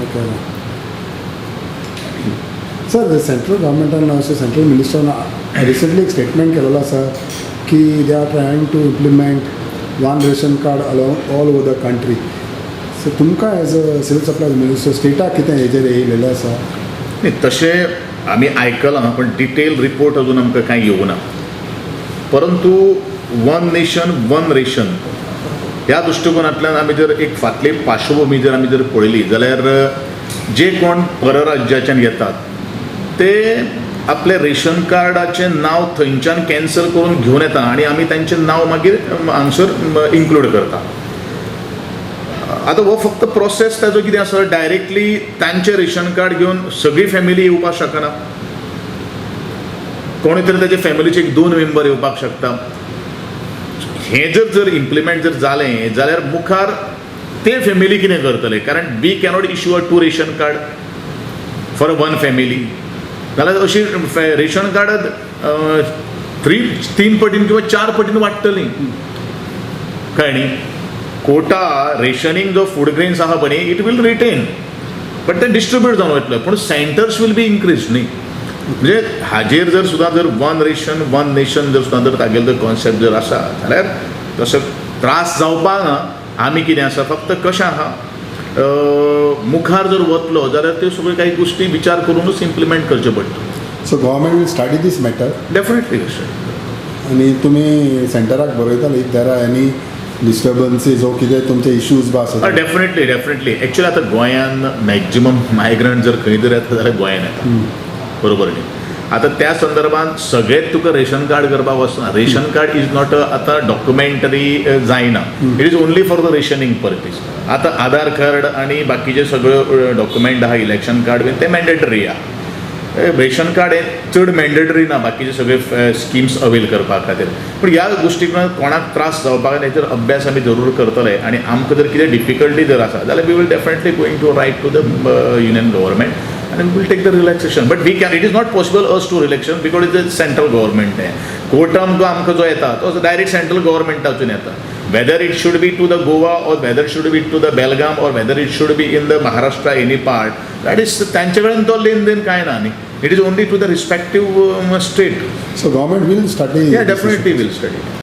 Okay sir, central गव्हर्मेंटान अशें central मिनिस्टरान recently एक statement केलेलो आसा की they are trying to implement one ration card along all over the country. So तुमकां as a civil supplies minister स्टेटाक कितें हेजेर येयलेलें आसा? न्ही, तशें आमी आयकलां, पण डिटेल रिपोर्ट अजून आमकां कांय येवंक ना. परंतु वन नेशन वन रेशन ह्या दृश्टिकोनांतल्यान आमी जर एक फाटली पार्श्वभुमी जर आमी जर पळयली जाल्यार जे कोण परराज्याच्यान येतात ते आपलें रेशन कार्डाचें नांव थंयच्यान कॅन्सल करून घेवन येता आनी आमी तांचें नांव मागीर हांगसर इन्क्लूड करता. आतां हो फक्त प्रोसेस ताजो कितें आसा, डायरेक्टली तांचें रेशन कार्ड घेवन सगळी फॅमिली येवपाक शकना. कोणी तरी ताच्या फॅमिलीचे एक दोन मेंबर येवपाक शकता. हें जर जर इम्प्लिमेंट जर जालें जाल्यार मुखार ते फॅमिली कितें करतले? कारण we cannot issue a to ration card for one family. जाल्यार अशी रेशन कार्ड थ्री तीन पटीन किंवा चार पटीन वाडटलीं, कळ्ळें न्ही? कोटा रेशनिंग जो फूड ग्रेन्स आहा पळय, it will retain, but ते डिस्ट्रिब्यूट जावन वयतले, पूण सेंटर्स will be increase न्ही. म्हणजे हाजेर जर सुद्दां जर वन रेशन वन नेशन जर सुद्दां जर तागेलो जर कॉन्सेप्ट जर आसा जाल्यार तसो त्रास जावपाक ना. आमी कितें आसा, फक्त कशें आहा, मुखार जर वतलो जाल्यार त्यो सगळ्यो काही गोश्टी विचार करुनूच इम्प्लिमेंट करच्यो पडटल्यो. So government will study this matter. Definitely. आनी तुमी सेंटराक बरयताले if there are any disturbances वो कितें तुमचे इश्यूज बा आसा? Definitely definitely. एक्चुअली आतां गोंयान मॅक्झिमम मायग्रंट जर खंय जर येता जाल्यार गोंयान येता, बरोबर न्ही? आतां त्या संदर्भात सगळेच तुका रेशन कार्ड करपाक वचना. रेशन कार्ड is not आतां डॉक्युमेंटरी जायना, it is only for the rationing purpose. आतां आधार कार्ड आनी बाकीचे सगळ्यो डॉक्युमेंट आहा, इलेक्शन कार्ड बीन, ते मॅन्डेटरी आहा. रेशन कार्ड हें चड मॅन्डेटरी ना बाकीचे सगळे स्किम्स अवेल करपा खातीर. पूण ह्या गोश्टीक कोणाक त्रास जावपाक जायना हेचेर अभ्यास आमी जरूर करतले आनी आमकां जर कितें डिफिकल्टी जर आसा जाल्यार we will definitely going to write to the union government आनी will take the relaxation. But we can, it is not possible us to relaxation because it is central government. हें कोटा जो आमकां जो येता तो डायरेक्ट सेंट्रल गव्हर्मेंटासून येता. Whether it should be to the Goa or whether should be to the Belgaum or whether it should be in the Maharashtra, any part, that is तांचे कडेन तो लेन then कांय ना न्ही. It is only to the respective state. So government will study. Yeah, definitely will study.